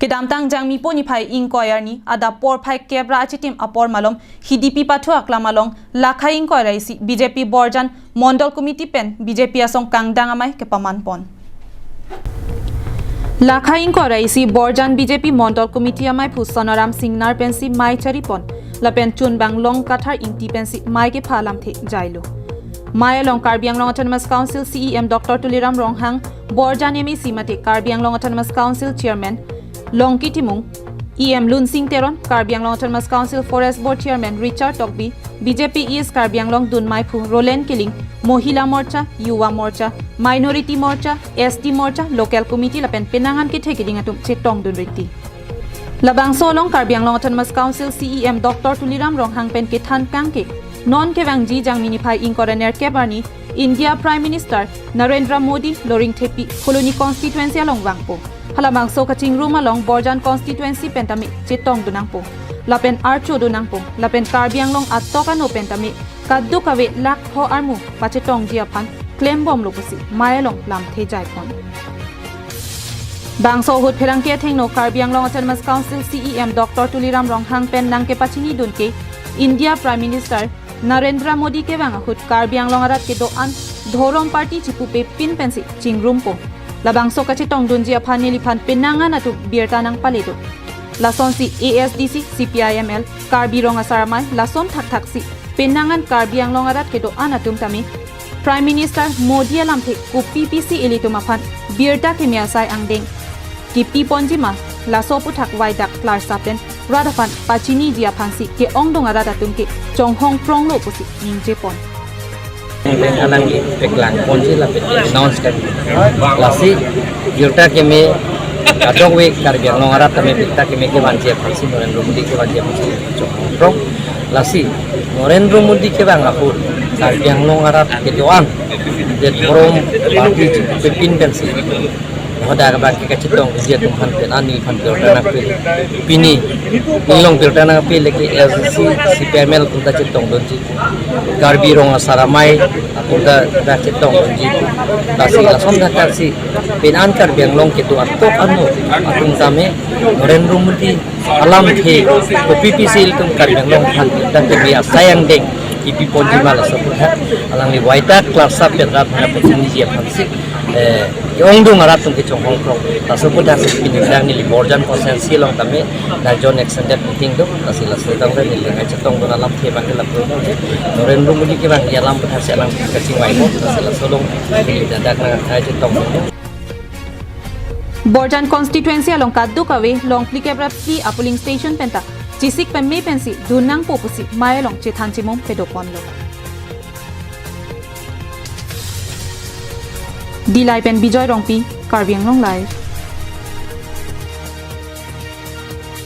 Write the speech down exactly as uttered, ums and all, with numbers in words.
Kedamtang Jangmipo niphai ingkoi arni adap porphai kep ra achitim apor malom Hidipi pathu aklam along Lakhai ingkoi ra isi B J P Borjan Mondol Committee pen B J P asong kangdang amei kepaman pon. Lakhai ingkoi ra isi Borjan B J P Mondol Committee ameiphu Sonaram Singnar pensi mei chari pon lapen chunbang Longkathar Ingti pensi mei kepha alamthe jailo. Mei along Karbi Anglong Autonomous Council C E M Doctor Tuliram Ronghang, Borjan M A C mate Karbi Anglong Autonomous Council Chairman Longki Timung, E M Lunsing Teron, Karbi Anglong Autonomous Council Forest Board Chairman Richard Tokbi, B J P East Karbi Anglong dunmeiphu Roland Killing, Mohila Morcha, Yuva Morcha, Minority Morcha, S T Morcha, Local Committee lapen penang an kethe keding atum chetongdun rinti. Labangso along Karbi Anglong Autonomous Council C E M Doctor Tuliram Ronghang pen kethan kangke, non kevangji Jangmi niphai ingkoi ra nerkep arni India Prime Minister Narendra Modi Loringthepi Phuloni constituency along vangpo. Halabangso kachingrum along Borjan constituency pen tame chetongdun nangpo lapen archodun nangpo lapen Karbi Anglong atok ano pen tame kadokave lakh pho armu pachetongji aphan klembomlo pusi mei along lamthe jai pon. Bangso ahut pherangke athengno Karbi Anglong Autonomous Council C E M Doctor Tuliram Ronghang pen nangkepachinidun ke India Prime Minister Narendra Modi kevang ahut Karbi Anglong arat kedo-an dhorom party chipupepin pensi chingrumpo. Labangso kachetongdunji aphan neliphan penang an atum birta nangpale do. Lasonsi A S D C, C P I M L, Karbi Rong Asar Amei, lason thakthaksi penang an Karbi Anglong arat kedo-an atum tame Prime Minister Modi alamthe kopi pisi ilitum aphan birta keme asai angdeng kipi ponji ma, laso aputhak vaidak klarsa pen rat aphan pachiniji aphansi ke-ongdung arat atum ke chonghong pronglo pusi ningje pon. Alang ke peklang ponji lapen announce kan. Lasi birta keme kadokave Karbi Anglong arat tame birta keme kevanji aphansi Narendra Modi kevanji aphansi chonghong prong. Lasi Narendra Modi kevang ahut Karbi Anglong arat kedo-an de dhorom party chipupepin pensi hadak abang ke kachetongdunji atum aphan pen ani aphan birta nangpile. Pini nilong birta nangpile ke A S D C, C P I M L atum ta chetongdunji. Karbi Rong Asar Amei atum ta, ta chetongdunji. Lasi lason thakthaksi penang an Karbi Anglong kedo atok ano atum tame Narendra Modi alamthe kopi pisi ilitum Karbi Anglong aphan birta keme asai angdeng kipi ponji ma, laso aputhak alangli vaidak klarsa pen rat aphan pachiniji aphansi, eh, ke-ongdung arat atum ke chonghong prong. Laso aputhak si pini dak neli Borjan constituency along tame dak joint extended meeting do, lasi laso tangte neli nangchetongdun alamthe abang ke lapu do. Narendra Modi kevangji alam aputhak si alang kachingvai mo, lasi laso along neli dak nangchetongdun. Borjan constituency along kadokave long phlikep ra phli a-polling station penta chisik peme pensi dun nangpo pusi mei along chethan chimum pado ponlo. Dillai pen Bijoy Rongpi, Karbi Anglong Live.